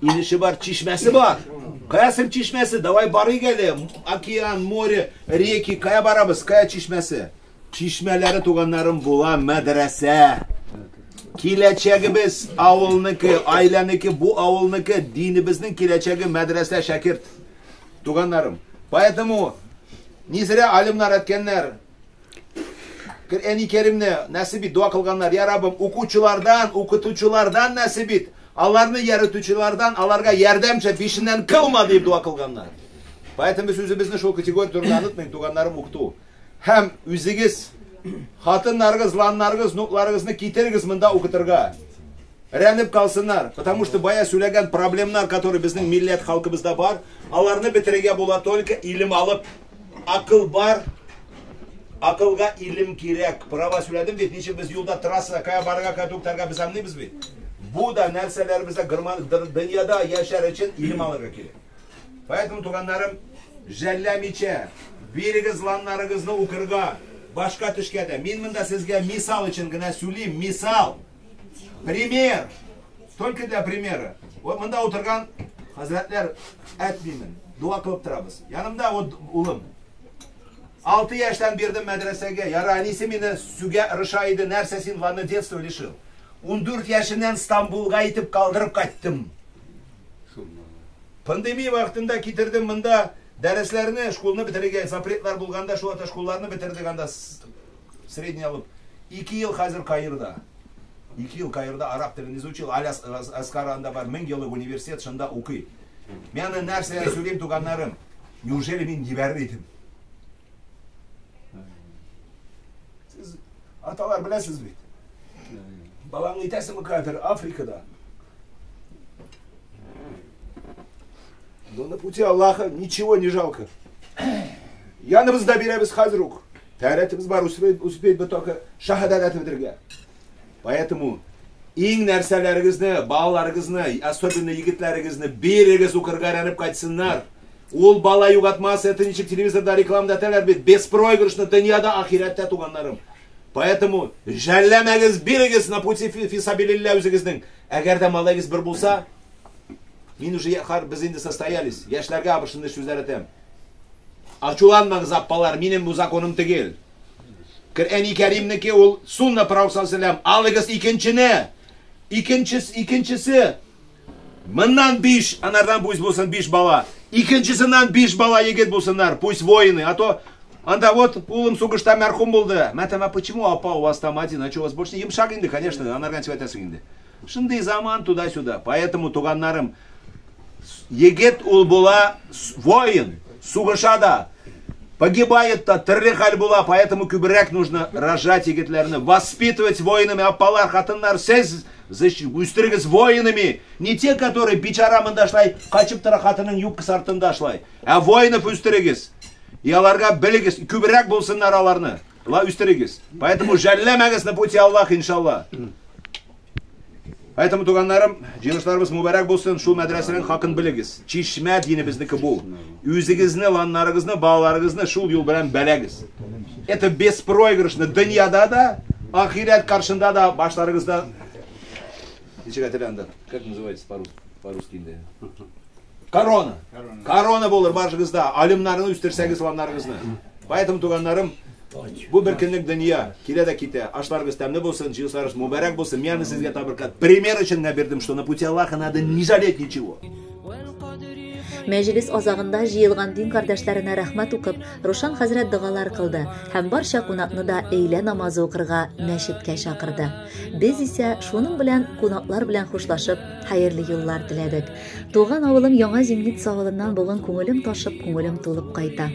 инеше бар, чишмәсе бар. Каясын чишмәсе? Давай барыйк әле. Океан, море, реки, кая барабыз? Кая чишмәсе? Чишмәләре туганнарым була мәдрәсә. Киләчәгебез авылныкы, айланыкы, бу авылныкы, динебезнең киләчәге мәдрәсә шәкерт. Туганнарым. Поэтому не зря алимнар әйткәннәр. Коръәни Кәримне нәсиб ит, дуа кылганнар. Я Раббым, укучылардан, укытучылардан нәсиб ит. Аларны яратучылардан, аларга ярдәмче бишеннән кылма дип дуа кылганнар. Поэтому без үзебезне шул категория турында онытмыйк, туганнарым, укыту. Һәм үзегез хатыннарыгыз, ланнарыгыз, внукларыгызны китерегез монда укытырга. Рәнеп калсыннар, потому что бая сөйләгән проблемнар, которые безнең милләт халкыбызда бар, аларны бетерергә була только илем алып, акыл бар. Акылга илем кирәк. Права сөйләдем бит, ничек без юлда трассада кая барырга, кая туктарга без аңлыйбыз бит. Бу да нәрсәләребездә гормон дөньяда яшәр өчен илем алырга кирәк. Поэтому, туганнарым, жәлләмичә, бирегез ланнарыгызны укырга, башка төшкә дә. Мин монда сезгә мисал өчен генә сөйлим, мисал. Пример. Только для примера. Вот монда утырган хәзрәтләр әтмимен. Дуа кылып торабыз. Янымда вот улым. 6 яшьтән бирдем мәдрәсәгә. Яра, әнисе мине сүгә ырыша иде, нәрсә син ванны детство лишил. 14 яшеннән Стамбулга итеп калдырып кайттым. Пандемия вакытында китердем монда дәресләрне, школны бетерергә, запретлар булганда шул ата школларны бетердек анда средний алып. 2 ел хәзер Каирда. 2 ел Каирда араб телен изучил, Аль Аскар анда бар, 1000 еллык университет шунда укый. Мин аны нәрсәләр сөйлим, туганнарым? Неужели мин җибәрер идем? Сез аталар беләсез бит. Балаңны итәсеңме кадер Африкада? Но на пути Аллаха ничего не жалко. Яныбызда бирәбез хәзер үк. Тәрәтебез бар, успеть, успеть бы только шаһадәт әйтеп бетерергә. Поэтому иң нәрсәләрегезне, балаларыгызны, особенно егетләрегезне бирегез укырга өйрәнеп кайтсыннар. Ул бала югатмас, это ничек телевизорда рекламада әйтәләр бит, беспроигрышно дөньяда, ахирәттә, туганнарым. Поэтому жәлләмәгез, бирегез на пути фисабилилля үзегезнең. Әгәр дә малаегыз бер булса, мин уже без инде состоялись. Яшьләргә абышынды сүзләр әйтәм. Ачуланмагыз, аппалар, минем бу законым түгел. Коръәни Кәримнеке ул сунна пророк саллаллаху алыгыз икенчене. Икенчесе, икенчесе Моннан биш, анардан пусть булсын биш бала. Икенчесеннән биш бала егет булсыннар, пусть воины. А то анда вот улым сугышта мәрхүм булды. Мәтәм, а почему апа у вас там один, а что у вас больше? Йомшак инде, конечно, анардан дип әйтәсең инде. Шундый заман туда-сюда. Поэтому, туганнарым, егет ул була воин, сугыша да, погибает та, төрле хәл була, поэтому күбрәк нужно рожать егетләрне, воспитывать воинами, апалар, хатыннар, сез үстерегез воинами, не те, которые бичара монда шулай качып тора хатынның юбкасы артында шулай, ә воинов үстерегез. И аларга белегез, күбрәк булсыннар аларны. Ла үстерегез. Поэтому жәлләмәгез на пути Аллаха, иншалла. Поэтому, туганнарым, җыелышларыбыз мубарак булсын, шул мәдрәсәнең хакын белегез. Чишмә динебезнеке бу. Үзегезне, ланнарыгызны, балаларыгызны шул юл белән бәләгез. Это беспроигрышно дөньяда да, ахирәт каршында да башларыгызда ничек әйтелә анда? Как называется по-русски? По-русски инде. Корона. Корона булыр башыгызда. Алимнарны үстерсәгез ланнарыгызны. Поэтому, туганнарым, бу бер көнлек дөнья, килә дә китә. Ашларыгыз тәмле булсын, җыелышларыгыз мубарак булсын. Мин аны сезгә табырка пример өчен генә бирдем, что на пути Аллаха надо не жалеть ничего. Мәҗлес азагында җыелган дин кардәшләренә рәхмәт укып, Рушан хәзрәт догалар кылды һәм барча кунакны да өйлә намазы укырга мәчеткә чакырды. Без исә шуның белән кунаклар белән хушлашып, хәерле юллар теләдек. Туган авылым Яңа Зимница авылыннан бүген күңелем ташып, күңелем тулып кайта.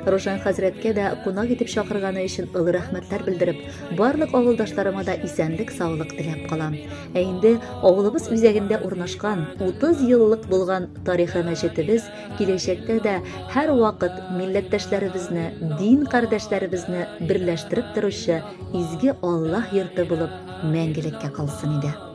Рушан хәзрәткә дә кунак итеп чакырганы өчен олы рәхмәтләр белдереп, барлык авылдашларыма да исәнлек-саулык теләп калам. Ә инде авылыбыз үзәгендә урнашкан 30 еллык булган тарихи мәчетебез киләчәктә дә һәрвакыт милләттәшләребезне, дин кардәшләребезне берләштереп торучы изге Аллаһ йорты булып мәңгелеккә калсын иде.